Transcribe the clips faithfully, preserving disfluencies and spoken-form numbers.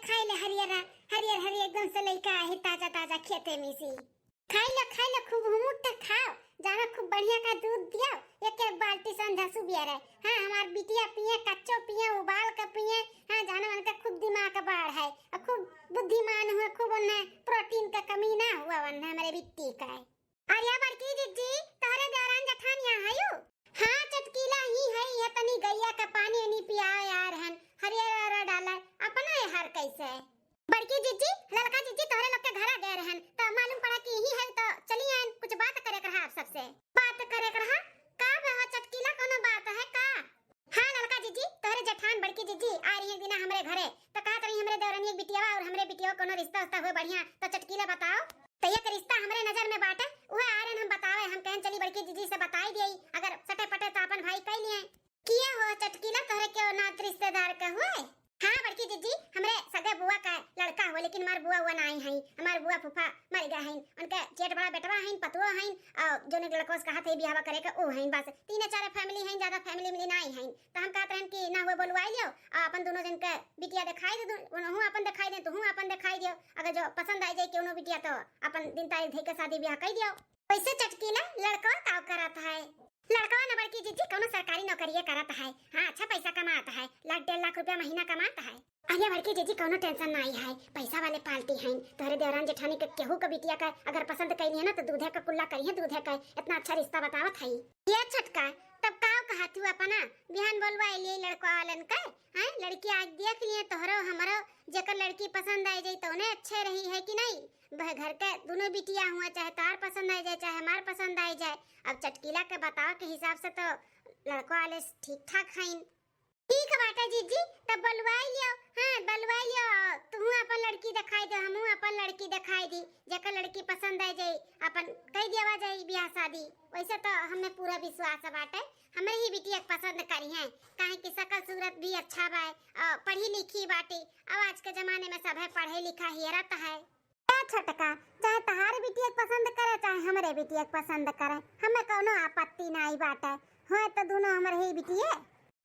खाई ले हरियर, हरियर हरियर एकदम से लइका आही ताजा ताजा खेते में से। खाई लो, खाई लो, खूब हुमुट के खाओ, जानो खूब बढ़िया का दूध दियो, एक एक बाल्टी संझा सुबेरे। हाँ, हमार बिटिया पिए, कच्चो पिए, उबाल के पिए। हाँ, जानो उनका खूब दिमाग बढ़े, और खूब बुद्धिमान हुए, खूब उन्हें प्रोटीन का कमी ना हुआ उन्हें हमरे बिट्टी का। अरे बड़की जिज्जी, तोहरे देवरान जेठान यहाँ हयू? हाँ चटकीला, ही है, ये तनी गैया का पानी उनी पियाए यार हन, हरियर हरियर डाला, अपना यार कैसे? बड़की जिज्जी, ललका जिज्जी तोहरे लोग के घरा गए रहन, तो मालूम पड़ा कि यही है, तो चली आयन, कुछ बात करे के रहा आप सबसे। बात करे के रहा? का बा हो चटकीला, कोनो बात है का? हाँ ललका जिज्जी, तोहरे जेठान बड़की जिज्जी आ रही है दिना हमरे घरे, तो कहत रही हमरे देवरनिया के बिटियावा और हमरे बिटियावा कोनो रिश्ता उश्ता हुए बढ़िया, तो चटकीला बताओ। तो एक रिश्ता हमरे नजर में बाटे, उहे आ रहन हम बतावे, हम कहन चली बड़की जिज्जी से बताई दिए, अगर सटे पटे तो अपन भाई कह लिए। किया हो चटकीला, तोहरे के नात रिश्तेदार का हुए? हाँ बड़की जिज्जी, हमरे सगे बुआ का लड़का हुआ, लेकिन हमार बुआ हुआ ना आई हैं, हमार बुआ फूफा मर गए हैं, उनके जेठ बड़ा बेटवा हैं, पतुआ हैं, और जो ने लड़कों से कहा थे बियाह करे के, वो हैं, बस तीन चार फैमिली हैं, ज्यादा फैमिली मिली ना आई हैं। तो हम कहत रहन कि ना हुए बोलवाई लियो, और अपन दोनों जन के बिटिया दिखाई दे, उनहू अपन दिखाई दे, तुहू अपन दिखाई दियो, अगर जो पसंद आ जाए कि उन्हों बिटिया तो अपन दिन तारीख धई के शादी ब्याह कर दियो। वैसे चटकीला लड़कवा का करत है? लड़कवा न बड़की जिज्जी कौनो सरकारी नौकरिये करत है। हाँ, अच्छा पैसा कमात है, लाख डेढ़ लाख रुपया महीना कमात है। अरे बड़की जिज्जी कौनो टेंशन ना आई है, पैसा वाले पार्टी हैं। तोहरे देवरान जेठानी के केहू के बिटिया का अगर पसंद कैली है ना तो दूधे का कुल्ला करी है, दूधे का। इतना अच्छा रिश्ता बतावत है। ये छोटका, तब का कहा तू अपना बिहान बोलवा लिए लड़कवा वालन का? हैं, लड़की आज देख लिए तोहरो हमरो, जेकर लड़की पसंद आ जाई तो उन्हें अच्छे रही है कि नहीं? वह घर के दोनों बिटिया हुआ, चाहे तार पसंद आ जाए चाहे हमार पसंद आ जाए। अब चटकीला के बताओ के हिसाब से तो लड़को वाले ठीक ठाक हईन। ठीक बाटे जिज्जी, तब बलवाई लियो। हाँ बलवाई लियो, तुहू अपन लड़की दिखाई दो, हमहू अपन लड़की दिखाई दी, जेकर लड़की पसंद आ जाई अपन कह दिया जाई ब्याह शादी। वैसे तो हमें पूरा विश्वास बाटे, हमरे ही बिटिया के पसंद करी है, काहे कि शकल सूरत भी अच्छा बा, और पढ़ी लिखी बाटी। अब आज के जमाने में सभे पढ़े लिखा हेरत है। ए छोटका, चाहे तहार बिटिया के पसंद करे, चाहे हमरे बिटिया के पसंद करे, हमें कौनो आपत्ति नाई बाटे। होए तो दोनों हमरे ही बिटिये।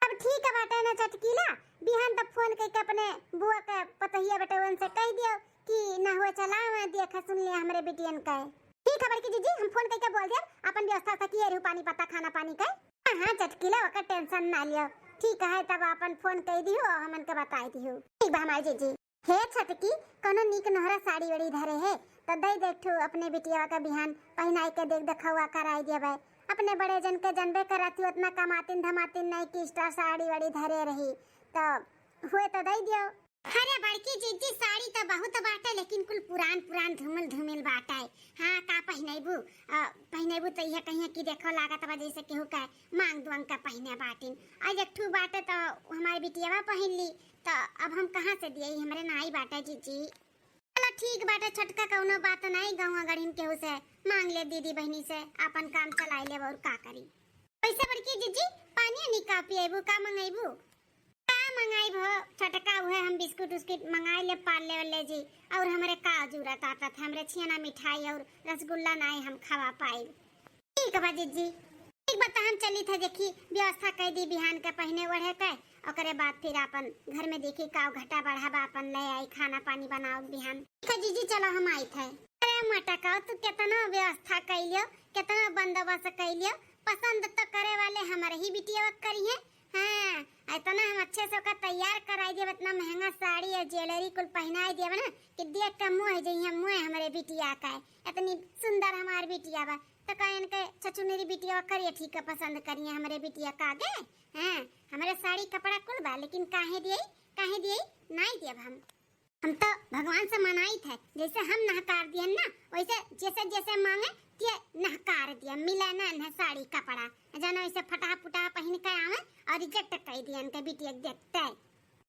अब ठीक है बाटे ना चटकीला, बिहान तब फोन करके अपने बुआ के पतोहिया बेटवन से कह दियो कि ना हुए चला हुआ देखे सुन लिया हमरे बिटियन के। ठीक है बड़की जिज्जी, हम फोन करके बोल दिया, अपन व्यवस्था से किए रहू पानी पत्ता खाना पानी के। हाँ, हाँ, चटकीला ओकर टेंशन ना लियो। ठीक है, तब अपन फोन कर दियो, हमन के बताई दियो। ठीक बा हमारी जिज्जी। हे छटकी, कौनो नीक नोहरा साड़ी ओड़ी धरे है, तो दई दे एक ठो अपने बिटिया का बिहान पहिनाई के देख देखौआ कराई देबे। अपने बड़े जन के जनबे करत हूँ, उतना कमातिन धमातिन नहीं कि स्टार साड़ी वाड़ी धरे रही, तो हुए तो दई दियो। अरे बड़की जिज्जी, साड़ी तो बहुत बाटे, लेकिन कुल पुरान पुरान धूमिल धूमिल बाटे। हाँ, का पहिनेबू? अ, पहिनेबू तो यह कहिए कि देखो लागत बा जैसे केहू का मांग दुआंग का पहिने बाटिन। और एक ठू बाटे तो हमारे बिटियावा पहिन ली, तो अब हम कहाँ से दिए? हमरे नाई बाटे जिज्जी। चलो ठीक बाटे छोटका, कौनो बात नहीं, गौवा गढ़िन केहू से मांग ले दीदी बहनी से, अपन काम चलाई लेब और का करी। वैसे बड़की जिज्जी, पानी उनी का पिएबू, का मंगेबू? का मंगाई भो छोटका, उहे हम बिस्कुट उस्कुट मंगाई ले, पार्ले वाले जी, और हमरे का जरूरत आता था, हमरे छियाना मिठाई और रसगुल्ला नाई हम खवा पाई। ठीक बा जिज्जी, ठीक बा, त हम चली थे, देखी व्यवस्था कर दी बिहान के पहिने ओढ़े के, ओकरे बाद फिर अपन घर में देखी का घटा बढ़ा बा, अपन ले आई खाना पानी बनाओ बिहान। ठीक है जिज्जी, चलो हम आई थे। अरे मोटका, तू केतना व्यवस्था कैलियो, केतना बंदोबस्त कैलियो, पसंद तो करे वाले हमारे ही बिटिया करिए। हाँ, इतना हम अच्छे से ओका तैयार कराई दिए, इतना महंगा साड़ी और ज्वेलरी कुल पहनाई दिए ना कि देख के मोह जइहे, मोह हमरे बिटिया का है। इतनी सुंदर हमार बिटिया बा, तो का इनके छछुनेरी बिटिया करिए ठीक है, पसंद करिए हमरे बिटिया का आगे। हाँ, हमरे साड़ी कपड़ा कुल बा, लेकिन काहे दिए, काहे दिए, नाई दिए हम। हम तो भगवान से मनाई थे, जैसे हम नहकार दियन ना, वैसे जैसे जैसे मांगे, ते नहकार दिया, मिले ना इन्हें साड़ी कपड़ा, जानो ऐसे फटा फुटा पहन के आवे और रिजेक्ट कर दिया इनके बिटिया के देखते।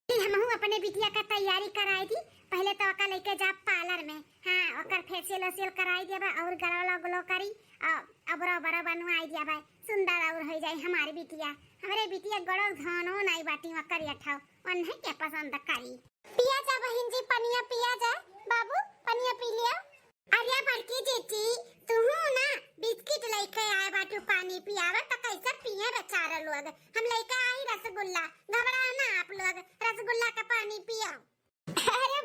फिर हमहू अपने बिटिया का तैयारी कराई दी, पहले तो ओका लेके जा पार्लर में, हाँ, ओकर फेशियल वेशियल कराई दिया बा और गला वला ग्लो करी, और अबरो बरो बनवाई दिया बा, सुंदर और हो जाए हमारे बिटिया। हमरे बिटिया गड़ो धनो नाई बाटी, ओकर अठाओ, उन्हें के पसंद करी। पिया जा बहिन जी, पनिया पिया जा। बाबू, पनिया पी लिया। अरे बड़की जीजी, तुहू ना बिस्किट लेके आए बाटू, पानी पियावे त कैसे पिए बेचारा लोग। हम लेके आई रसगुल्ला, घबरा ना आप लोग, रसगुल्ला का पानी पियो। अरे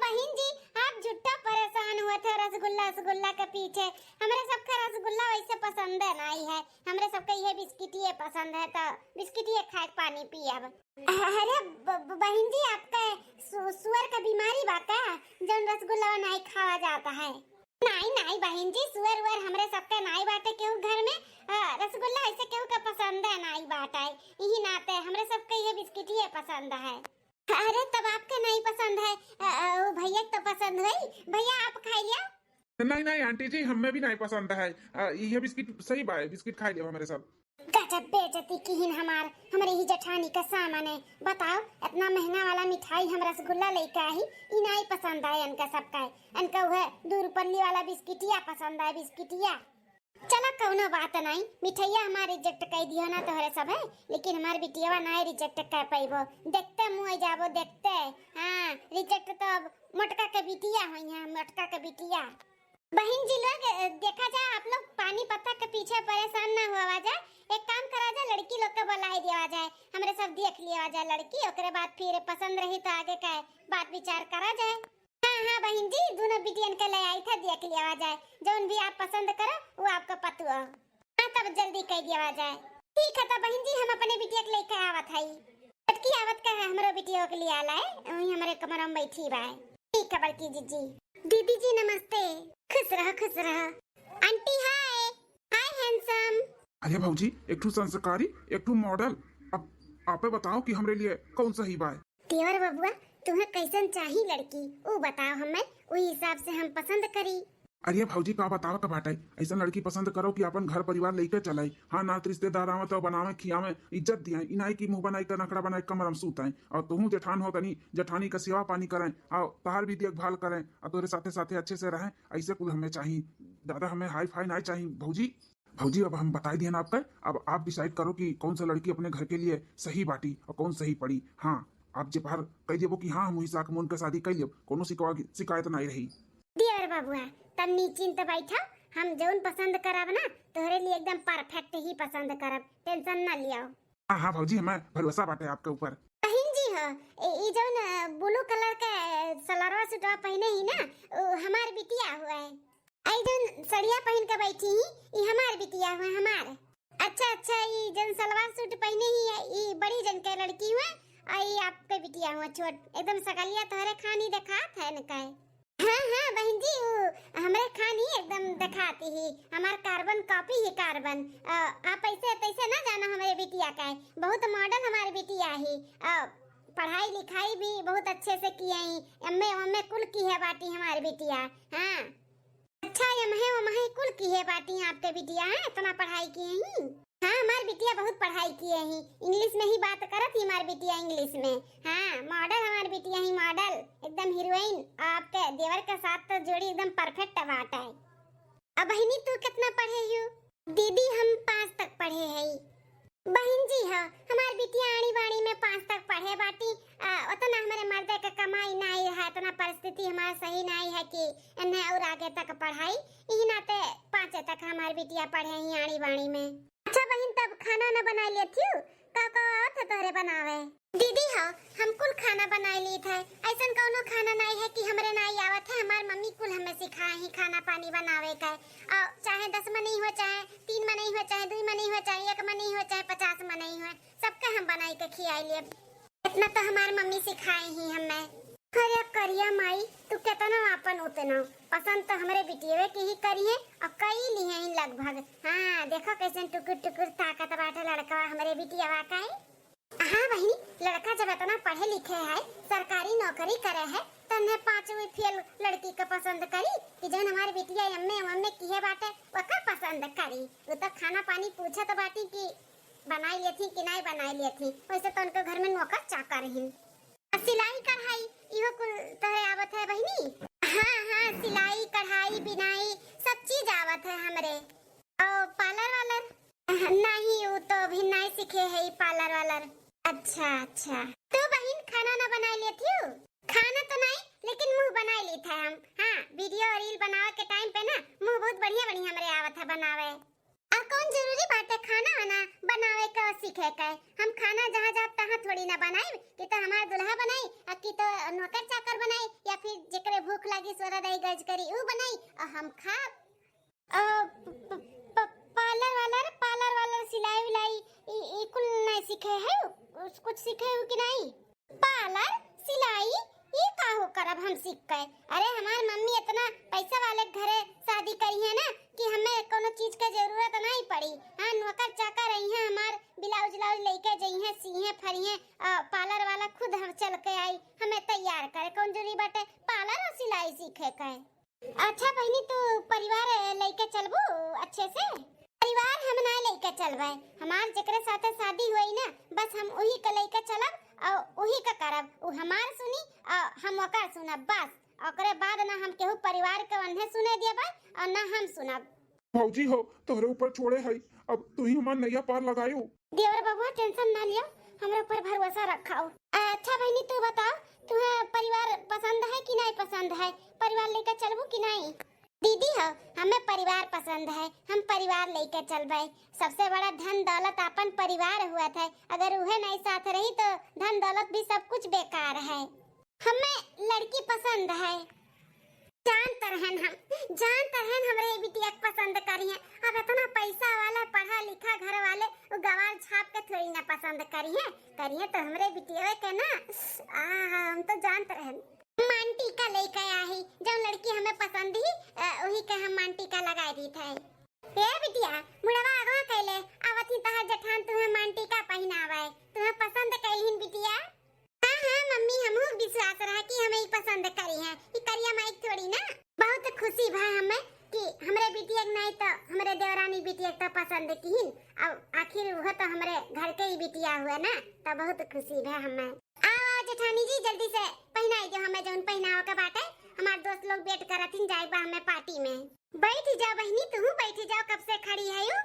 पीछे। हमरे सबके रसगुल्ला वैसे पसंद नाई है, हमरे सबके ये बिस्किटिए पसंद है, तो बिस्किटिए खाए के पानी पियब। अरे ब-, ब-, बहिन जी, आपका सु-, सुअर का बीमारी बा का, जौन रसगुल्ला नाई खावा जाता है? नाई, नाई बहिन जी, सुअर उअर हमरे सबके नाई बाटे केहू घर में। अ, रसगुल्ला ऐसे केहू के पसंद है नाई बाटे, यही नाते हमरे सबके ये बिस्किटिए पसंद है। अरे, तब आपके नाई पसंद है, अ, अ, वो भैया के तो पसंद है। भैया, आप खाई लिया। नहीं, नहीं आंटी जी, हमें भी नहीं पसंद है। अ, ये बिस्किट सही बाय, बिस्किट खाई लिया हमरे सब। गजब बेइज्जती किहिन हमार, हमरे ही जेठानी का सामने। बताओ, इतना महंगा वाला मिठाई हम रसगुल्ला लेके आई, ई नाई पसंद आए इनका सबका। इनका वह दू रुपन्नी वाला बिस्किटिया पसंद आए, बिस्किटिया। चला, कौनो बात नाई, मिठाइया हमार रिजेक्ट कर दियो ना तोहरे सब है, लेकिन हमार बिटियावा नाई रिजेक्ट कर पैबो। देखते मुँह जाबो, देखते। हाँ, रिजेक्ट तो अब मोटका के बिटिया होई है, मोटका के बिटिया। बहिन जी लोग, अ, देखा जाए, आप लोग पानी पत्ता के पीछे परेशान ना हुआ जाए। एक काम करा जाए, लड़की लोग के बुलाई दिया जाए, हमरे सब देख लिया जाए लड़की, ओकरे बाद फिर पसंद रही तो आगे का बात विचार करा जाए। हाँ, हाँ बहिन जी, दोनों बिटियन के ले आई था, देख लिया जाए, जौन भी आप पसंद करो वो आपका पतुआ। हाँ, तब जल्दी कह दिया जाए। ठीक है, तब बहिन जी हम अपने बिटिया के लेके आवत हई। छोटकी आवत का है, हमरो बिटिया के लिए आला है, वही हमारे कमरा में बैठी बा। ठीक है बड़की जीजी। दीदी जी नमस्ते। खुश रहो, खुश रहो। Aunty hi. Hi handsome. अरे भौजी, एक ठू संस्कारी, एक ठू मॉडल। अब आपे बताओ कि हमरे लिए कौन सही बा? देवर बबुआ, तुम्हें कैसन चाही लड़की, ऊ बताओ हमें, वही हिसाब से हम पसंद करी। अरे भौजी, का बतावा का बाटे, ऐसन लड़की पसंद करो कि अपन घर परिवार लेके चले। हाँ, नात रिश्तेदार आवे तो बनावे खियावे, इज्जत दिए, ई नाई कि मुंह बनाई के नखड़ा बनाई कमरा में सूते। और तुहू जेठान हो तनी, जेठानी का सेवा पानी करें, और तहार भी देखभाल करें, और तोरे साथे साथे अच्छे से रहें। ऐसे कुल हमें चाही दादा, हमें हाई फाई नाई चाही भौजी। भौजी, अब हम बताई दिए ना आपका, अब आप डिसाइड करो कि कौन सा लड़की अपने घर के लिए सही बाटी और कौन सही पड़ी। हाँ, आप जे बाहर कह देबो कि हाँ, हम वही साक मोन के शादी कर लेब, कोनो शिकवा, शिकायत नाई रही। देवर बबुआ, तब निश्चिंत बैठा, हम जौन पसंद करब ना, तोहरे लिए एकदम परफेक्ट ही पसंद करब, टेंशन ना लियो। हाँ, हाँ भौजी, हमें भरोसा बाटे आपके ऊपर। बहिन जी हो, ए, ई जौन, अ, ब्लू कलर के सलवार सूटवा पहने ही ना, उ हमार बिटिया हुआ है। आई जौन सड़िया पहन के बैठी ही, ई हमार बिटिया हुआ, हमार। अच्छा, अच्छा, ई जौन सलवार सूट पहने ही है, ई बड़ी जन के लड़की हुआ, आ ई आपके बिटिया हुआ छोट, एकदम सकलिया तोहरे खानी देखात है न कहे। हाँ, हाँ, बहिन जी, उ हमरे खानी एकदम देखाती ही, हमार कार्बन कॉपी ही कार्बन। अ, आप ऐसे तैसे ना जाना हमरे बिटिया का, बहुत मॉडल हमार बिटिया ही। अ, पढ़ाई लिखाई भी बहुत अच्छे से किए ही, एमए, एमए कुल की है बाटी हमार बिटिया। हाँ। अच्छा, एमए, एमए कुल की है बाटी आपके बिटिया, हैं? इतना पढ़ाई किए ही? हाँ, हमार बिटिया बहुत पढ़ाई किए ही, इंग्लिश में ही बात करत ही हमार बिटिया, इंग्लिश में। हाँ, मॉडल हमार बिटिया ही, मॉडल, एकदम हीरोइन। आपके देवर के साथ तो जोड़ी एकदम परफेक्ट बात है। अब बहिनी, तू कितना पढ़े हो? दीदी, हम पाँच तक पढ़े हई। बहिन जी हो, हमार बिटिया आड़ी बाड़ी में पाँच तक पढ़े बाटी। आ, उतना हमारे मर्दे के कमाई नाई है, इतना परिस्थिति हमार सही नाई है कि इन्हें और आगे तक पढ़ाई। यही नाते पाँचे तक हमार बिटिया पढ़े ही आड़ी बाड़ी में। अच्छा बहिन, तब खाना न बनाई लेती हूँ? का का आवत है तोहरे बनावे? दीदी हो, हम कुल खाना बनाई लीत है। ऐसन कौनो खाना नाई है कि हमरे नाई आवत है। हमार मम्मी कुल हमें सिखाए ही खाना पानी बनावे का। और चाहे दस मनई हो, चाहे तीन मनई हो, चाहे दुई मनई हो, चाहे एक मनई हो, चाहे पचास मनई हो, सबके हम बनाई के खियाई लेब। इतना तो हमार मम्मी सिखाए ही हमें। अरे करिया माई, तू केतना आपन उतना, पसंद तो हमरे बिटियवे के ही करिहे और कई लिहे ही लगभग। हाँ, देखो कैसे टुकुर टुकुर ताकत बाटे लड़कवा हमरे बिटियवा का है। हाँ बहिनी, लड़का जब इतना पढ़े लिखे है, सरकारी नौकरी करे है, तन्हे पाँचवीं फेल लड़की के पसंद करी कि जौन हमार बिटिया एमए, एमए किहे बाटे, ओकर पसंद करी। उ तो खाना पानी पूछत बाटी कि बनाई लेथी कि नाई बनाई लेथी, वैसे तो उनके घर में नौकर चाकर ही। आ सिलाई कढ़ाई इहो कुल तोहरे आवत है बहिनी? हाँ, हाँ, सिलाई, कढ़ाई, बिनाई सब चीज आवत है हमरे। और पार्लर वालर? नहीं, उ तो अभी नहीं सीखे है ई पार्लर वालर। अच्छा, अच्छा। तू बहिन खाना ना बनाई लेती हो? खाना तो नहीं, लेकिन मुंह बनाई ली था हम। हाँ, वीडियो और रील बनावे के टाइम पे ना मुंह बहुत बढ़िया बढ़िया हमरे आवत है बनावे। आ कौन जरूरी बात है खाना वाना बनावे का और सीखे का? हम खाना जहाँ जाब तहाँ थोड़ी ना बनाई कि तो हमार दुल्हा बनाई, आ कि तो नौकर चाकर बनाई, या फिर जेकरे भूख लागी सोरा दही गज करी ऊ बनाई और हम खाब। अ, प-, प-, प-, पार्लर वाला रे, पार्लर वाला सिलाई उलाई, ई, ई कुल नहीं सीखे है, उस कुछ सीखे हो कि नहीं? पार्लर, सिलाई, ई का हो करब हम सीख के? अरे, हमार मम्मी इतना पैसा वाले घरे शादी करी है ना कि हमें कोनो चीज के जरूरत नहीं पड़ी। हाँ, नौकर चाकर रही है, हमार ब्लाउज व्लाउज लेके जइहे, सीहे फरिहे, अ, पार्लर वाला खुद हम चल के आई, हमें तैयार करे। कौन जरूरी बाटे पार्लर और सिलाई सीखे के? अच्छा बहिनी, तू परिवार लेके चलबू अच्छे से? परिवार हम ना लेके चलबे, हमार जेकरे साथे शादी हुई ना, बस हम उही के लेके चलब और उही के करब। उ हमार सुनी और हम ओकर सुनब बस। ओकरे बाद ना हम केहू परिवार के ओन्हे सुने देबे और ना हम सुनब। भौजी हो, तोहरे ऊपर छोड़े हई, अब तू ही हमार नैया पार लगायो। देवर बबुआ, टेंशन ना लियो, हमरे ऊपर भरोसा रखाओ। अच्छा बहिनी, तू बताओ, तुहे परिवार पसंद है कि नहीं पसंद है? परिवार लेके चलबू कि नहीं? दीदी हो, हमें परिवार पसंद है, हम परिवार लेके चलबे। सबसे बड़ा धन दौलत अपन परिवार हुआ था, अगर उहे नहीं साथ रही तो धन दौलत भी सब कुछ बेकार है। हमें लड़की पसंद है। जानत रहन हम, जानत रहन हमरे बिटिया के पसंद करिहे। अब इतना पैसा वाला, पढ़ा लिखा घर वाले, उ गवार छाप के थोड़ी ना पसंद करिहे, करिहे तो हमरे बिटिया के ना। आहा, हम तो जानत रहन। मांग टीका लेके आई, जौन लड़की हमें पसंद ही, अ, वही के हम मांग टीका लगाए दी थे। ए बिटिया, मुड़वा आगवा कैले, आवत ही तहार जेठान तुम्हें मांग टीका पहिनावे, तुम्हें पसंद कैलहिन बिटिया। हाँ, हाँ, मम्मी, हमहू विश्वास रहा कि हमें ही पसंद करी है, ई करिया माई थोड़ी ना। बहुत खुशी भा हमें कि हमरे बिटिया के नहीं तो हमरे देवरानी बिटिया के तो पसंद किहिन। अब आखिर वह तो हमरे घर के ही बिटिया हुआ ना, तो बहुत खुशी भा हमें। आओ, आओ जेठानी जी, जल्दी से पहिनाई दो हमें जौन पहिनावे के बाटे। हमार दोस्त लोग wait करत हिन, जाए बा हमें party में। बैठ जाओ बहिनी, तुहू बैठ जाओ, कब से खड़ी है यू?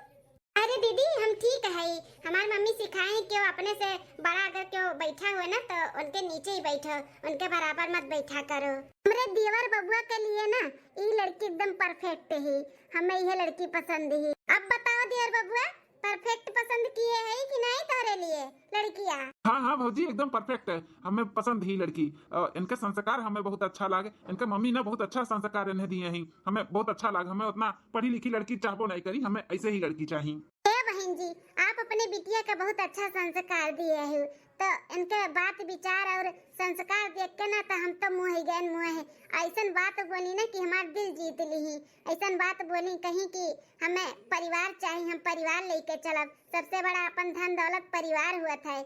अरे दीदी, हम ठीक है। हमार मम्मी सिखाए हैं कि वो अपने से बड़ा अगर क्यों बैठा हुआ ना तो उनके नीचे ही बैठो, उनके बराबर मत बैठा करो। हमरे देवर बबुआ के लिए ना ई लड़की एकदम perfect ही, हमें यह लड़की पसंद ही। अब बताओ देवर बबुआ, perfect पसंद किए है कि नहीं तोरे लिए लड़किया? हाँ, हाँ भौजी, एकदम perfect है, हमें पसंद ही लड़की। अ, इनके संस्कार हमें बहुत अच्छा लागे, इनके मम्मी ने बहुत अच्छा संस्कार इन्हें दिए हैं, हमें बहुत अच्छा लागे, हमें उतना पढ़ी लिखी लड़की चाहबो नहीं करी, हमें ऐसे ही लड़की चाहिए। ए बहन जी, आप अपने बिटिया का बहुत अच्छा संस्कार दिए हो, तो इनके बात विचार और संस्कार देख के ना तो हम तो मोह गए, मोह। ऐसन बात बोली ना कि हमार दिल जीत ली। ऐसन बात बोली कहीं कि हमें परिवार चाहिए, हम परिवार लेके चलब, सबसे बड़ा अपन धन दौलत परिवार हुआ था।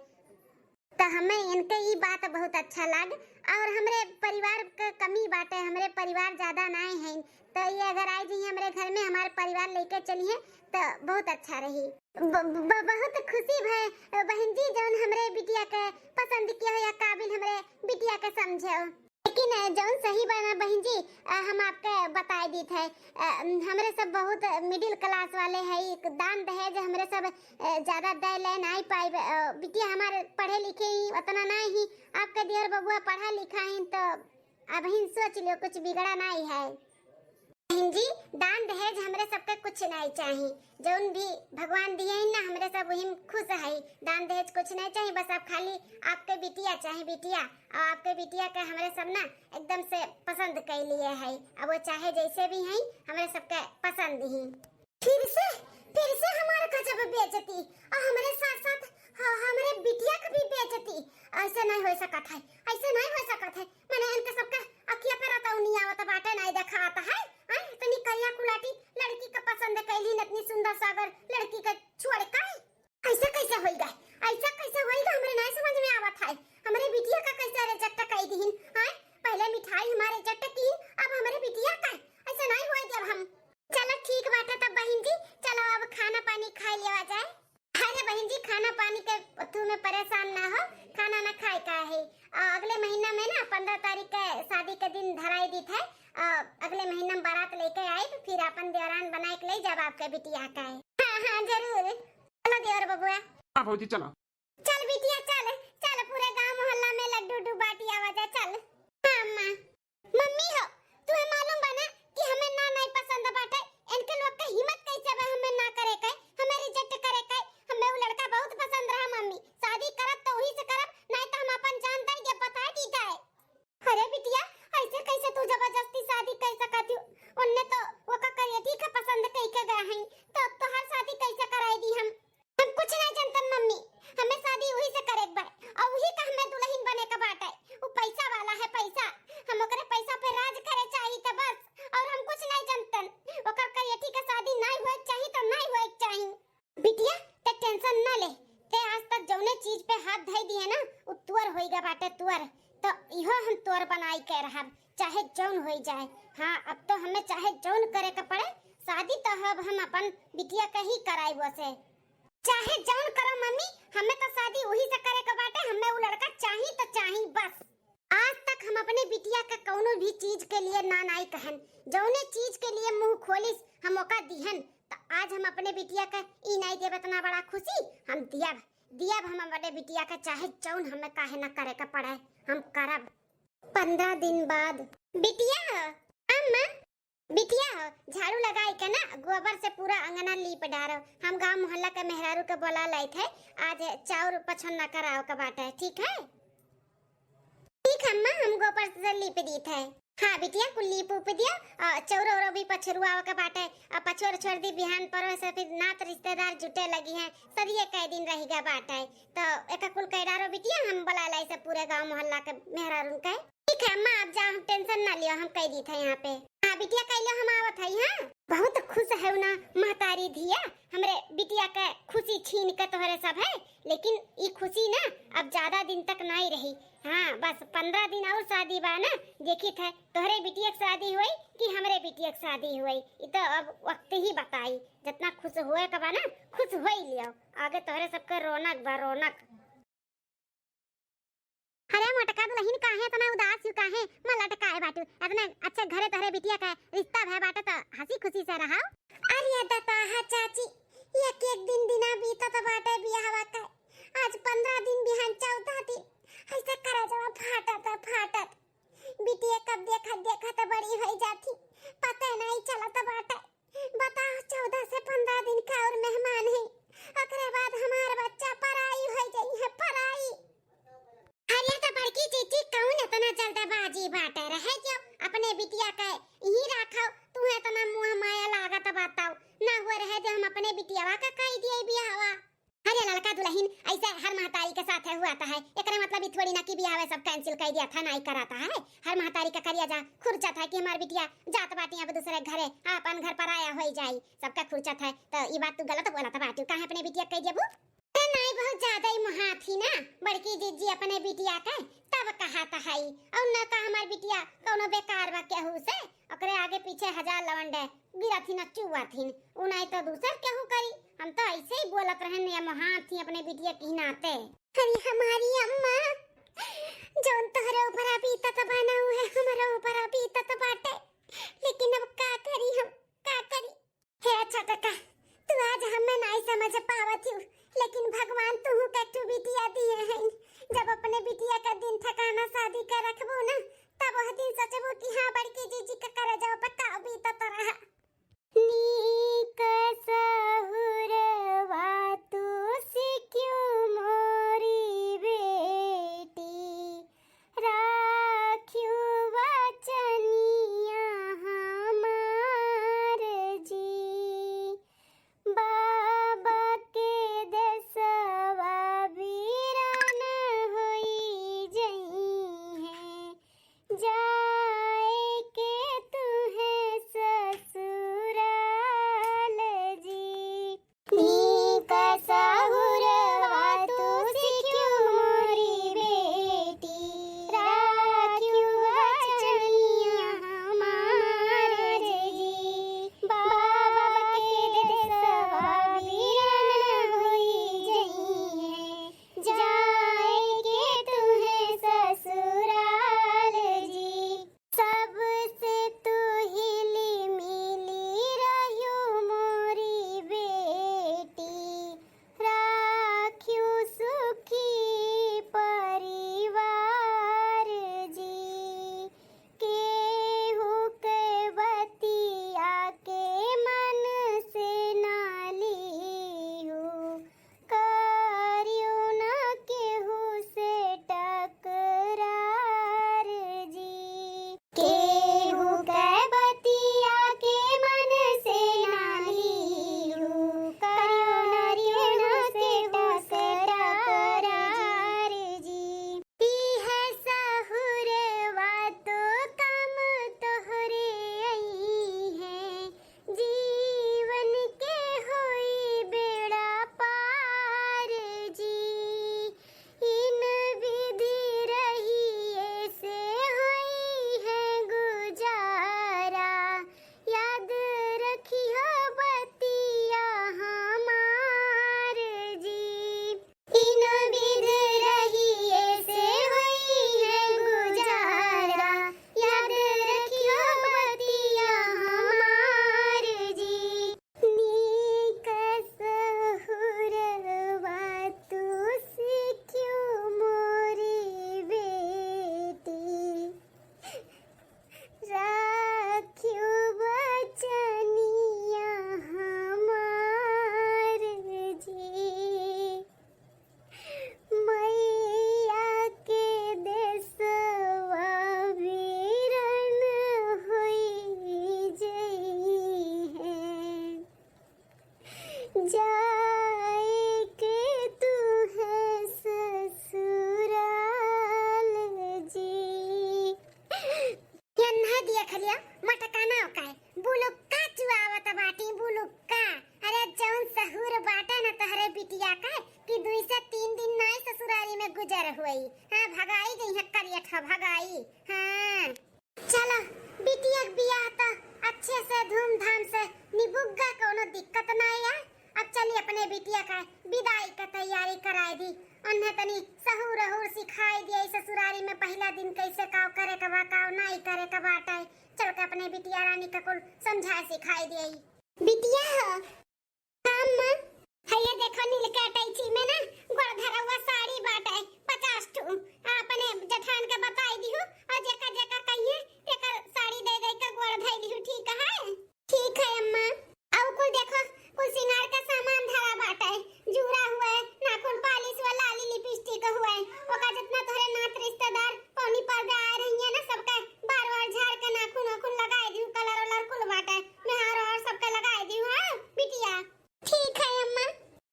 तो हमें इनके ई बात बहुत अच्छा लाग। और हमरे परिवार के कमी बाटे, हमरे परिवार ज्यादा नाय है, तो ये अगर आई जी हमरे घर में हमार परिवार लेके चलिए तो बहुत अच्छा रही। ब, ब, बहुत खुशी भय बहन जी, जौन हमरे बिटिया के पसंद किया हो या काबिल हमरे बिटिया के समझे हो। लेकिन, अ, जौन सही बा ना बहिन जी, अ, हम आपके बताए दीत है, अ, हमरे सब बहुत middle class वाले है, एक दान दहेज हमरे सब, अ, ज्यादा दे ले नहीं पाइब। अ, बिटिया हमारे पढ़े लिखे ही उतना नहीं ही, आपके देवर बबुआ पढ़ा लिखा ही, तो अबहिन सोच लियो कुछ बिगड़ा नहीं है। बहिन जी, दान दहेज हमरे सबके कुछ नहीं चाही, जौन भी भगवान दिए हैं ना, हमरे सब वही में खुश है। दान दहेज कुछ नहीं चाही, बस आप खाली आपके बिटिया चाही, बिटिया, और आपके बिटिया के हमरे सब ना एकदम से पसंद कर लिए है। अब वो चाहे जैसे भी हैं, हमरे सबके पसंद ही। फिर से, फिर से हमारे गजब बेइज्जती, और हमरे साथ साथ ह-, हमरे बिटिया के भी बेइज्जती। ऐसे नहीं हो सकत है, ऐसे नहीं हो सकत है। मने इनके सबके अखिया पे रतौनी आवत बाटे, नहीं देखात है। आय, इतनी करिया कुलाटी लड़की के पसंद कैली, इतनी सुंदर सागर लड़की के छोड़ के। ऐसे कैसे होइगा? ऐसा कैसे होइगा? हमरे नहीं समझ में आवत है। हमरे बिटिया का कैसे reject कर दीहिन? आय, पहले मिठाई हमारे reject की, अब हमरे बिटिया का? ऐसे नहीं होए देब हम। चलो ठीक बाटे तब बहिन जी, चलो अब खाना पानी खा लिया जाए। अरे बहिन जी, खाना पानी के तू में परेशान ना हो, खाना ना खाए का है। आ, अगले महीना में ना पन्द्रह तारीख के शादी के दिन धराई दी थे। आ, अगले महीना में बारात लेके आई तो फिर अपन देवरान बनाए के ले जब आपके बिटिया का है। हाँ, हाँ, जरूर। चलो देवर बबुआ। हाँ भौजी, चलो। चल बिटिया चल, चल पूरे गांव मोहल्ला में लड्डू उड्डू बांटी आवा जा, चल। हाँ अम्मा। मम्मी हो, तुम्हें मालूम बा ना कि हमें ना नहीं पसंद बाटे, इनके लोग के हिम्मत कैसे बा हमें ना करे के, हमें reject करे के। हमें वो लड़का बहुत पसंद रहा मम्मी, शादी करब तो वही से करब, नहीं तो हम अपन जान दे ये बता दी जाए। अरे बिटिया, ऐसे कैसे तू जबरदस्ती शादी कर सकत हो? उनने तो वो का करिए ठीक है पसंद घर बनाई के रहब, चाहे जौन होई जाए। हाँ, अब तो हमें चाहे जौन करे के पड़े, शादी तो अब हम अपन बिटिया के ही कराई वो से। चाहे जौन करो मम्मी, हमें तो शादी वही से करे के बाटे, हमें वो लड़का चाही तो चाही बस। आज तक हम अपने बिटिया के कौनो भी चीज के लिए ना नाई कहन, जौने चीज के लिए मुंह खोलिस हम ओका दिहन। तो आज हम अपने बिटिया के ई नाई देब इतना बड़ा खुशी, हम दियब, दियब हम अपने बिटिया के चाहे जौन हमें काहे ना करे के पड़े, हम करब। पन्द्रह दिन बाद। बिटिया हो, अम्मा, बिटिया हो, झाड़ू लगाई के ना गोबर से पूरा अंगना लीप डारो। हम गांव मोहल्ला के मेहरारू के बोला लाइत है, आज चाउर पछन्ना कराओ के बाटे, ठीक है? ठीक है अम्मा, हम गोबर से लीप दीत है। हाँ बिटिया, कुल लीप उप दियो, और चौरो ओरो भी पछरुआवे के बाटे, और पछोर छोड़ दी, बिहान परो से फिर नात रिश्तेदार जुटे लगी हैं, सदिये कई दिन रह गया बाटे। तो एका कुल कह डारो बिटिया, हम बुला लाई सब पूरे गांव मोहल्ला के मेहरारून के। ठीक है अम्मा, आप जाओ, हम tension ना लियो, हम कह दीत है यहाँ पे। हाँ बिटिया, कह लियो, हम आवत है। हाँ, बहुत खुश है ना महतारी धिया, हमरे बिटिया के खुशी छीन के तोहरे सब है, लेकिन ई खुशी ना अब ज्यादा दिन तक नहीं रही। हाँ, बस पन्द्रह दिन और शादी बा ना, देखित है तोहरे बिटिया के शादी हुई कि हमरे बिटिया के शादी हुई, ई तो अब वक्त ही बताई। जितना खुश होए के बा ना, खुश हो ही लियो, आगे तोहरे सबके रौनक बा, रौनक। अरे मोटका दुलहिन, काहे इतना उदास यू, काहे मुँह लटकाए बाटू? इतने अच्छे घरे तोहरे बिटिया के रिश्ता भय बाटे तो हंसी खुशी से रहो। अरे दताहा चाची, एक एक दिन दिना बीतत बाटे बियाहवा के, आज पन्द्रह दिन, बिहान चौदह दिन, ऐसे करजवा फाटत फाटत। बिटिया कब देखत देखत बड़ी होई जाती, पता नहीं चलत बाटे। बताओ, चौदह से पन्द्रह दिन का और मेहमान है, ओकरे बाद हमार बच्चा पराई हो जाई है, पराई। अरे तो बड़की जीजी, कौन इतना जल्दबाजी बाटे? रहे जो अपने बिटिया के यहीं रखो, तुम्हें इतना मुँह माया लागत बताओ ना, हो रहे जो हम अपने बिटियावा का कह दिए बियाहवा। अरे लड़का दुलहिन, ऐसे हर महतारी के साथ है हुआ था है, एकरे मतलब ई थोड़ी ना कि बियाह सब cancel कर दिया था, नाई कराता है। हर महतारी का करिया जा खुरचत है कि हमार बिटिया जात बाटी अब दूसरे घरे, आपन घर पराया होई जाई, सबका खुरचत है। तो ई बात तू गलत बोलत बाटी, काहे अपने बिटिया कह दिया बू? अरे नाई, बहुत ज्यादा ही मुहात ही ना, बड़की जीजी अपने बिटिया के तब कहा था है, और न का हमार बिटिया कौनो बेकार बा केहू से, ओकरे आगे पीछे हजार लवंडे गिरत ही न चुवत ही, उ नाई तो दूसर केहू करी। हम तो ऐसे ही बोलत रहन या मोहात ही अपने बिटिया की नाते। अरे हमारी अम्मा, जौन तोहरे ऊपर बीतत बा ना, उहे हमरे ऊपर बीतत बाटे, लेकिन अब का करी हम, का करी? हे छोटका, तू आज हमें नाई समझ पावत हूँ, लेकिन भगवान तुहू के तू बिटिया दिए हैं। जब अपने बिटिया का दिन ठिकाना शादी के रखबू ना, तब वह दिन सोचबू कि हाँ, बड़की जीजी के करजवा पे का बीतत रहा। नीक सहुरवा तू सिक्यों मोरी बेटी, राख्यू वचनिया हमार जी। बाबा के देसवा बीरान होई जइहें, जाए के तुहे देख लियो, मटकाना ओकाए, बुलुक्का चुआवत बाटी, बुलुक्का। अरे जौन सहूर बाटे न तोहरे बिटिया का, कि दुई से तीन दिन नाई ससुरारी में गुजर हुई। हाँ, भगाई गई है करियठा, भगाई। हाँ। चलो, बिटिया के बियाह त अच्छे से धूमधाम से निबुग्गा, कौनो दिक्कत नाई है। अब चली अपने बिटिया का विदाई का तैयारी कराए दी। उन्हें तनी सहूर अहूर सिखाई दिए, ससुरारी में पहिला दिन कैसे काव करे के बा, काव नाई करे के बाटे। चल के अपने बिटिया रानी का कुल समझाए सिखाई दिए। बिटिया हो, हाँ, अम्मा। हइये देखो, नील के अटैची में ना गोड़ धरौआ साड़ी बाटे, पचास ठू। आ, अपने जेठान के बताई दिहु, और जेकर जेकर कहिए, तेकर साड़ी दे दे के गोड़ धई दिहु, ठीक है? ठीक है, अम्मा। और कुल देखो, कुल सिंगार का सामान धरा बाटे, जूड़ा हुए, नाखून पालिश हुए, लाली लिपस्टिक हुए, ओका जितना तोहरे नात रिश्तेदार पौनी पर्दा आए रहिए ना, सबके बार बार झाड़ के नाखून ओखून लगाए दिहु, कलर वलर कुल बाटे, मेहर और सबके लगाए दिहु, हाँ, बिटिया। ठीक है अम्मा,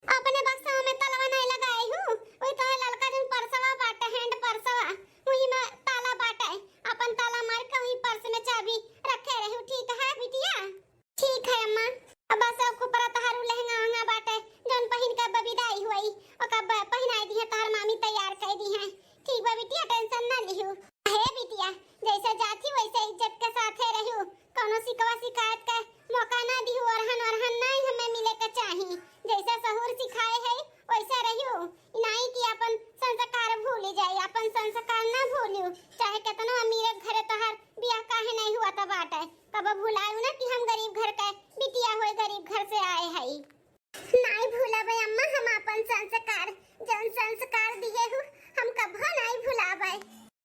अपने बक्सा में तलवा नहीं लगाई हूँ, वही तो है ललका जौन पर्सवा बाटे, हैंड पर्सवा, वही में ताला बाटे, अपन ताला मार के वही पर्स में चाबी रखे रहू, ठीक है बिटिया? ठीक है अम्मा। अब बस अब खुपरा तहारू लहंगा वहंगा बाटे, जौन पहिन के अब विदाई हुई, ओका ब-, पहिनाई दी है, तहार मामी तैयार कर दी है। ठीक बा बिटिया, टेंशन ना लिहू। हे बिटिया, जैसे जात ही वैसे इज्जत के साथे रहू, कौनो शिकवा शिकायत का मौका ना दिहू, ओरहन ओरहन नाई हमें मिले के चाही। जैसे सहूर सिखाए है वैसे रहू, ई नाई कि अपन संस्कार भूली जाई, अपन संस्कार ना भूलू, चाहे केतनो अमीर घरे तोहार बियाह काहे नहीं हुआ त बाटे, कब भुलायू ना कि हम गरीब घर के बिटिया होए, गरीब घर से आए हई। नाई भुलाबे अम्मा हम अपन संस्कार, जौन संस्कार दिए हु, हम कभो नाई भुलाबे।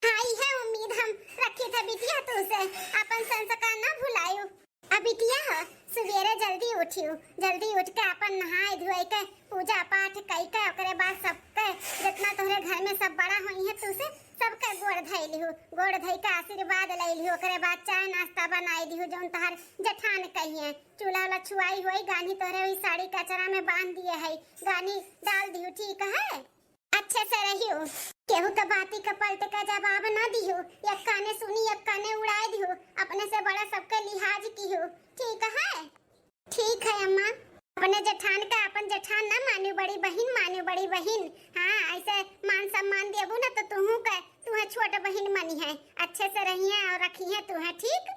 हाँ, इहे उम्मीद हम रखी थे बिटिया तू से, अपन संस्कार ना भुलायू। अब बिटिया हो, सुबेरे जल्दी उठियो, जल्दी उठ के अपन नहाए धोए के, पूजा पाठ कई के, ओकरे बाद सबके, जितना तोहरे घर में सब बड़ा होई है तू से, सबके गोड़ धई लिहू, गोड़ धई के आशीर्वाद ले लिहू, ओकरे बाद चाय नाश्ता बनाई दिहू, जौन तोहर जेठान कहिए, चूल्हा वाला छुआई होई, गान्ही तोहरे वही साड़ी के अचरा में बांध दिए है, गान्ही डाल दिहू, ठीक है? अच्छे से रहियो, केहू के बाती के पलट के जवाब ना दिहू, एक काने सुनी, एक काने उड़ाए दिहू, अपने से बड़ा सबके लिहाज किहू, ठीक है? ठीक है अम्मा। अपने जेठान का अपन जेठान ना मानियो, बड़ी बहिन मानियो, बड़ी बहिन। हाँ, ऐसे मान सम्मान देबू ना तो तुहू के, तुहे छोट बहिन मनी है, अच्छे से रहिए और रखिए तुहे, ठीक?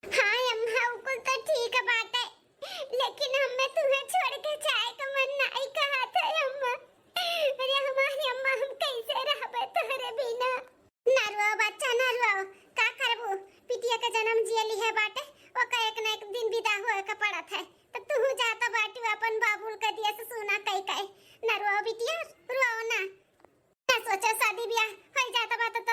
हाँ अम्मा, उ कुल तो ठीक बाटे, लेकिन हमें तुहे छोड़ के जाए का मन नाई कहत है अम्मा। अरे हमारी अम्मा, हम कैसे रहबे तोहरे बिना? ना रुआओ बच्चा, ना रुआओ। का करबू? बिटिया के जन्म जियली है बाटे, ओका एक ना एक दिन विदा होए के पड़त है। त तू जात बाटू अपन बाबुल के दिया से सुना कई कई। ना रुआओ बिटिया, रुआओ ना। ना सोचा शादी ब्याह होई जात बा त, त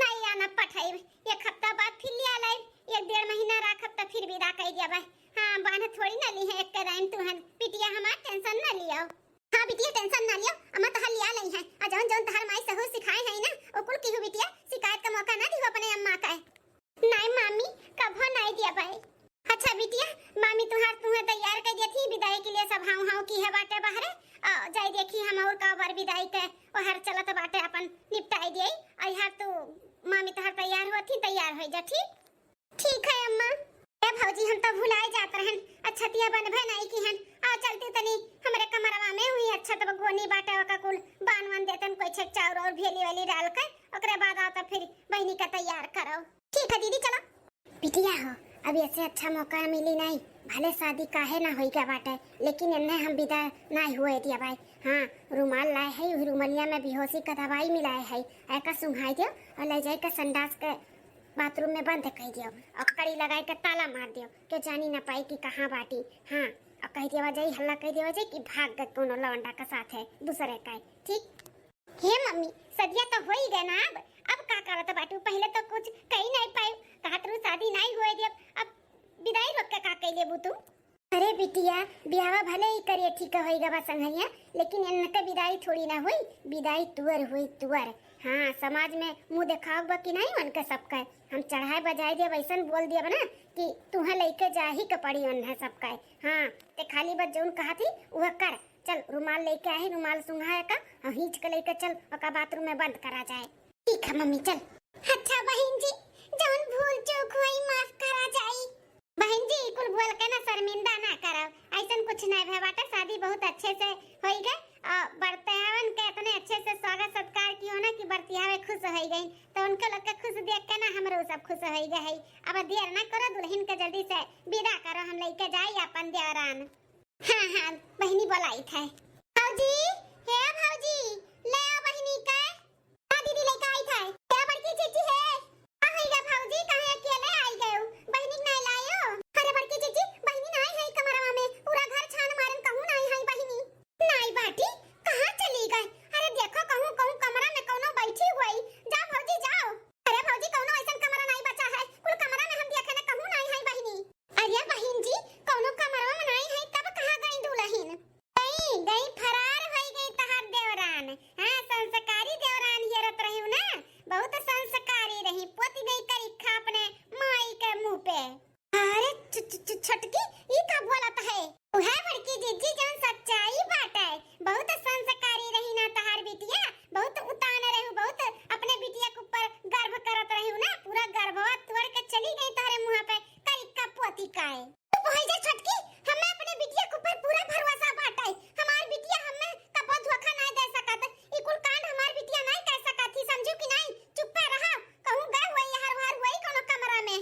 नाई आना पठाई। एक हफ्ता बाद फिर लिया लाई, एक डेढ़ महीना राखब त फिर विदा कई दिया बा। हाँ, बांध थोड़ी ना ली है एक राइन तुहन। बिटिया हमार टेंशन ना लियो। हाँ बिटिया, टेंशन ना लियो, अम्मा तहार लिया लई है। आ जौन जौन तहार माई सहूर सिखाए है ना, ओ कुल किहू बिटिया, शिकायत का मौका ना दिहू अपने अम्मा का। नाई मामी, कभो नाई दिया बाई। अच्छा बिटिया, मामी तुहार तुहे तैयार कर दिया थी विदाई के लिए, सब हाउ हाउ की है बाटे बाहरे। आ, जाई देखी हम और का बार विदाई के ओहर चलत बाटे, अपन निपटाई दिए। आ यार तू मामी तहार तैयार होती, तैयार हो जा, ठीक? ठीक है अम्मा। ए भौजी, हम तो भुलाए जात रहन, अच्छतिया बनबे नहीं की हन। आ चलती तनी हमरे कमरवा में हुई, अच्छा तब गोनी बाटे ओका कुल बान वान देतन, कोई छेक चाउर और भेली वाली डाल के, ओकरे बाद आओ तो फिर बहिनी का तैयार करो। ठीक है दीदी, चलो। बिटिया हो, अब ऐसे अच्छा मौका मिली नहीं, भले शादी काहे ना होई गया बाटे, लेकिन इन्हें हम विदा नहीं हुए दिया भाई। हाँ, रुमाल लाए है, वही रुमलिया में बेहोशी का दवाई मिलाए है, एका सुंघाई दियो और ले जाए के संडास के बाथरूम में बंद कर दियो और कड़ी लगाए के ताला मार दियो, केहू जानी ना पाई कि कहाँ बाटी। हाँ, और कह दिया जाई, हल्ला कह दिया जाई कि भाग गए कोनो लौंडा के साथ है दूसरे का, ठीक? हे मम्मी, सदिया तो हो ही गए ना, अब अब का करत बाटू? पहले तो कुछ कही नहीं पाई, कहत रू शादी नहीं हुए दियो, अब विदाई रोक के का कह लेबू तू? अरे बिटिया, ब्याहवा भले ही करिए ठीक होई गवा संगैया, लेकिन इनके विदाई थोड़ी ना हुई, विदाई तुअर हुई, तुअर। हाँ, समाज में मुँह देखाव बा कि नहीं उनके सबके? हम चढ़ाए बजाए दिया, वैसन बोल दिया ना कि तुहे लेके जा ही के पड़ी उन्हें सबके। हाँ, ते खाली बस जौन कहा थी वह कर। चल रुमाल लेके आए, रुमाल सुंघाए का और खींच के लेके चल, ओका बाथरूम में बंद करा जाए। ठीक है मम्मी, चल। अच्छा बहिन जी, जौन भूल चूक हुई ऐसे होई गए, और बरतियावन के इतने अच्छे से स्वागत सत्कार कियो ना कि बरतियावे खुश होई गई। तो उनके लोग के खुश देख के ना हमरो सब खुश होई गए है। अब देर ना करो, दुल्हन के जल्दी से विदा करो, हम लेके जाई अपन देवरान। हाँ, हाँ, बहिनी बोलाई थे। भौजी, हे भौजी, ले आओ बहिनी के। हाँ दीदी, लेके आई थे। हे बड़की जीजी हे। का होई गे भौजी, काहे अकेले आई गयो? बहिनी के नाई लायो? अरे बड़की जीजी, बहिनी नाई है कमरवा में, पूरा घर छान मारन, कहूँ नाई है बहिनी। नाई बाटी, कहाँ चली गई? अरे देखो, कहूँ, कहूँ कमरा में कौनो बैठी हुई। जा भौजी, जाओ। अरे भौजी, कौनो ऐसन कमरा नाई बचा है, कुल कमरा में हम देखे न, कहूँ नाई है बहिनी। अरे बहिन जी, कौनो कमरवा में नाई है, तब कहाँ गई दुल्हन? गई, गई, फरार होई गई तहार देवरान। हाँ, संस्कारी देवरान येरत रही ना, बहुत संस्कारी रही, पोती गई करिखा अपने माई के मुँह पे। अरे छ-, छ-, छ-, छोटकी, ई का बोलत है? उहे बड़की जीजी जौन सच्चाई बाटे, बहुत संस्कारी रही ना तहार बिटिया, बहुत उतान रहू, बहुत अपने बिटिया के ऊपर गर्व करत रहू ना, पूरा गर्भवा तोड़ के चली गई तोहरे मुँह पे करिखा पोती काए। चुप होइ जा छोटकी, हमें अपने बिटिया के ऊपर पूरा भरोसा बाटे। हमार बिटिया हमें कबो धोखा नाई दे सकत। ई कुल कांड हमार बिटिया नाई कर सकत ही, समझू कि नाई? चुप्पे रहा, कहूँ गए हुए हर बार हुए कोनो कमरा में।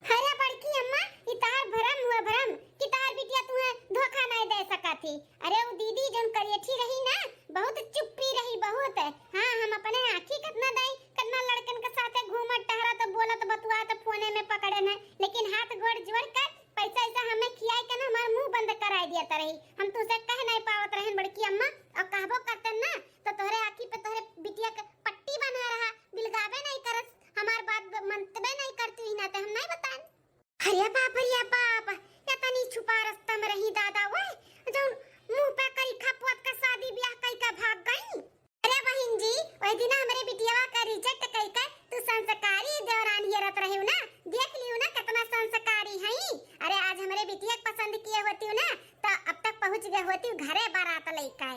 अरे बड़की अम्मा, ई तार भरम हुआ भरम कि तार बिटिया तुहे धोखा नाई दे सकत ही। अरे उ दीदी जौन करियठी रही ना, बहुत चुप्पी रही, बहुत। हाँ, हम अपने आँखी कितना दई, कितना लड़कन के साथे घूमत टहरत, बोलत बतुआत फोने में पकड़े न, लेकिन हाथ गोड़ जोड़ कर पैसा ऐसा हमें खियाए के ना हमार मुंह बंद कराए दिया त रही। हम तुसे कह नहीं पावत रहन बड़की अम्मा, और कहबो करतन ना तो तोहरे आँखी पे तोहरे बिटिया के पट्टी बना रहा, बिलगाबे नहीं करस, हमार बात ब-, मनतबे नहीं करती ही ना ते हम नहीं बताएन। अरे बाप रे बाप, या तनी छुपा रास्ता में रही दादा, ओए जौन मुंह पे करिखा पोत के शादी ब्याह कई के भाग गई। अरे बहिन जी, वही दिन हमरे बिटिया का रिजेक्ट कई के तू संस्कारी देवरान येरत रही ना, देख लियो ना कितना संस्कारी है। अरे आज हमरे बिटिया के पसंद किए होती ना तो अब तक पहुँच गए होती घरे बारात लेके।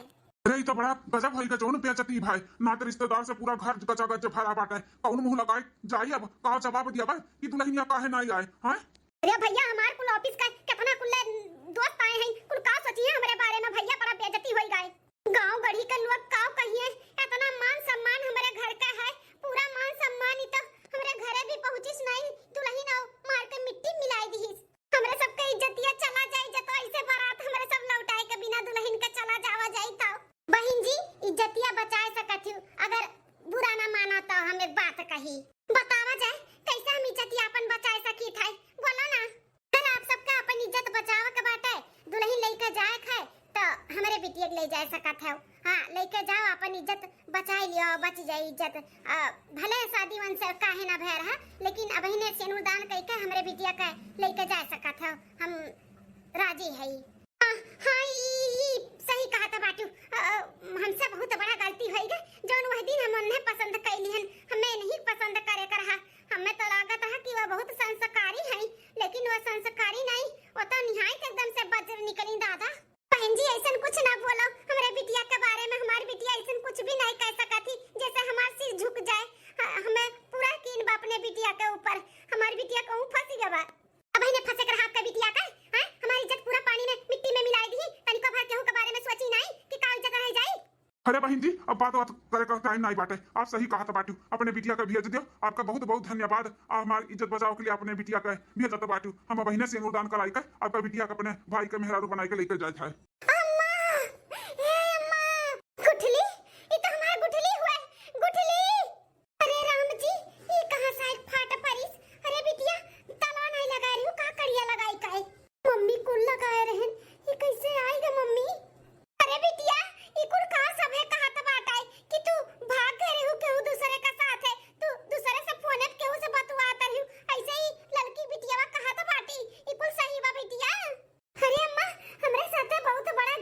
अरे, ई तो बड़ा गजब होई गे, जौन बेइज्जती भाई, नाते रिश्तेदार से पूरा घर गचा गच भरा बाटे। कौन मुंह लगाए जाई अब, का जवाब दियाबे कि दुल्हनिया काहे नाई आए, हैं? अरे भैया, हमार कुल ऑफिस का कितना कुल दोस्त आए हैं, कुल का सोची है हमरे बारे में भैया, बड़ा बेइज्जती होई गए। गांव गढ़ी के लोग का कहिए, इतना मान सम्मान हमरे घर का है, पूरा मान सम्मान ई तो हमरे घरे भी पहुँचिस नहीं, दुल्हन आओ मार के मिट्टी मिलाई दिहिस। हमरे सबके इज्जतिया चला जाई, जब तो ऐसे बारात हमरे सब लौटाए के बिना दुल्हन के चला जावा जाई तो। बहिन जी, इज्जतिया बचाए सकत हूँ, अगर बुरा ना माना तो हम एक बात कही। बतावा जाए, कैसे हम इज्जतिया अपन बचाए सकी थे, बोलो ना। अगर आप सबका अपन इज्जत बचावे के बाटे, दुल्हन लेके जाए के है, तो हमरे बिटिया के ले जाए सकत है। हाँ, लेके जाओ, अपन इज्जत बचाए लियो, बच जाए इज्जत। अ, भले शादी वन से काहे ना भय रहा, लेकिन अबहिने सेनुर दान कइके हमरे बिटिया के लेके जा सकत हो, हम राजी हई। हाँ, हाँ, ई, ई सही कहत बाटू। अ, अ, हमसे बहुत बड़ा गलती होई गे, जौन वह दिन हम उन्हें पसंद कैली हन, हमें नहीं पसंद करे कर रहा। हमें तो लागत है कि वह बहुत संस्कारी है, लेकिन वह संस्कारी नहीं, वो तो निहायत एकदम से बज्र निकली दादा। बहन जी, ऐसन कुछ ना बोलो हमरे बिटिया के बारे में। हमार बिटिया ऐसन कुछ भी नहीं कह सकत ही, जैसे हमार सिर झुक जाए। ह-, हमें पूरा यकीन बा अपने बिटिया के ऊपर। हमार बिटिया कहूँ फंसी गवा। अब इन्हें फंसे कर हाथ का बिटिया का, हैं? हमारी इज्जत पूरा पानी में, मिट्टी में मिलाई दी। तनिको भर केहू के बारे में सोची नहीं कि का इज्जत रह जाई। अरे बहन जी, अब बात, बात करे का टाइम नहीं बाटे। आप सही कहत बाटू, अपने बिटिया के भेज दियो। आपका बहुत बहुत धन्यवाद। आप हमार इज्जत बचाव के लिए अपने बिटिया के भेजत बाटू। हम बहिने सेनुर दान कराई के आपका बिटिया के अपने भाई के मेहरारू बनाई के लेके जाए थे। अम्मा, ए अम्मा, गुठली, ई तो हमार गुठली हुए, गुठली। अरे राम जी, ई कहाँ से एक फाट परिस? अरे बिटिया, ताला नहीं लगा रही हूँ, का कड़िया लगाई का है? मम्मी कुल लगाए रहन, ई कैसे आई गे मम्मी? अरे बिटिया, ई कुल का सभे कहत बाटे कि तू भाग गए रहू केहू दूसरे का साथे, तू दूसरे से फोने पे केहू से बतुआत रहू, ऐसे ही लड़की बिटियावा कहत बाटी, ई कुल सही बा बिटिया? अरे अम्मा, हमरे साथे बहुत बड़ा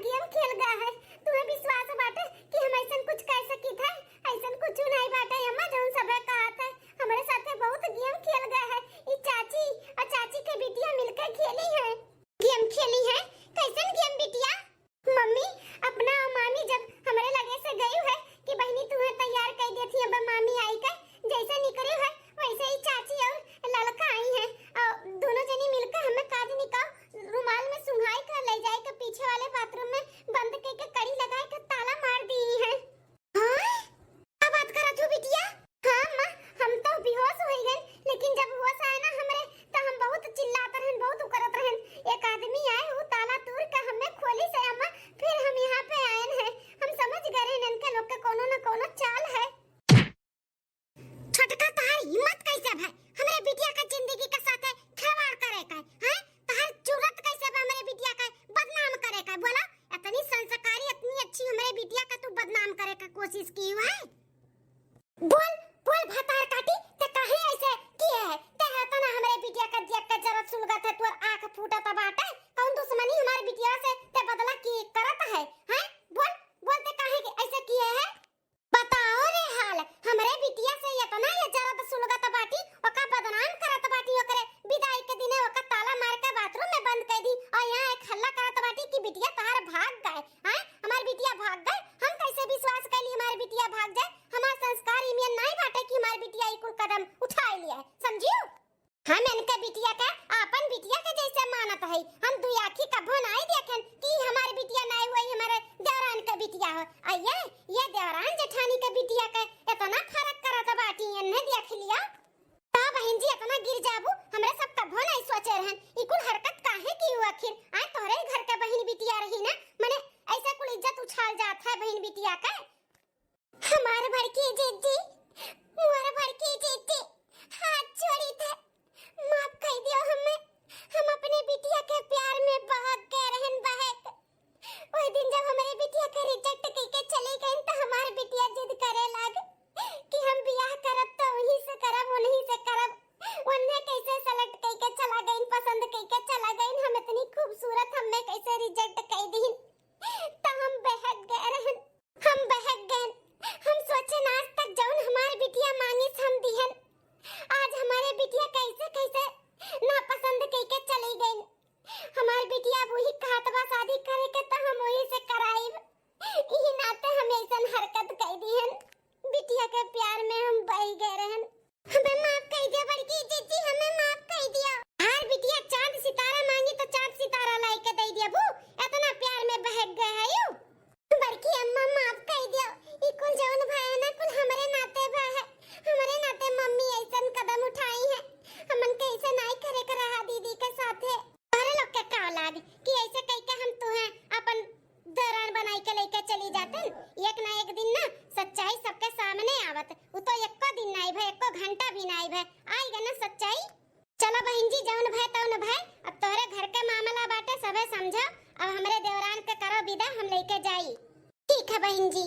निपटाई। चलो बहिन जी, जौन भय तौन भय, अब तोहरे घर के मामला बाटे, सभे समझो। अब हमरे देवरान के करो विदा, हम लेके जाई। ठीक है बहिन जी।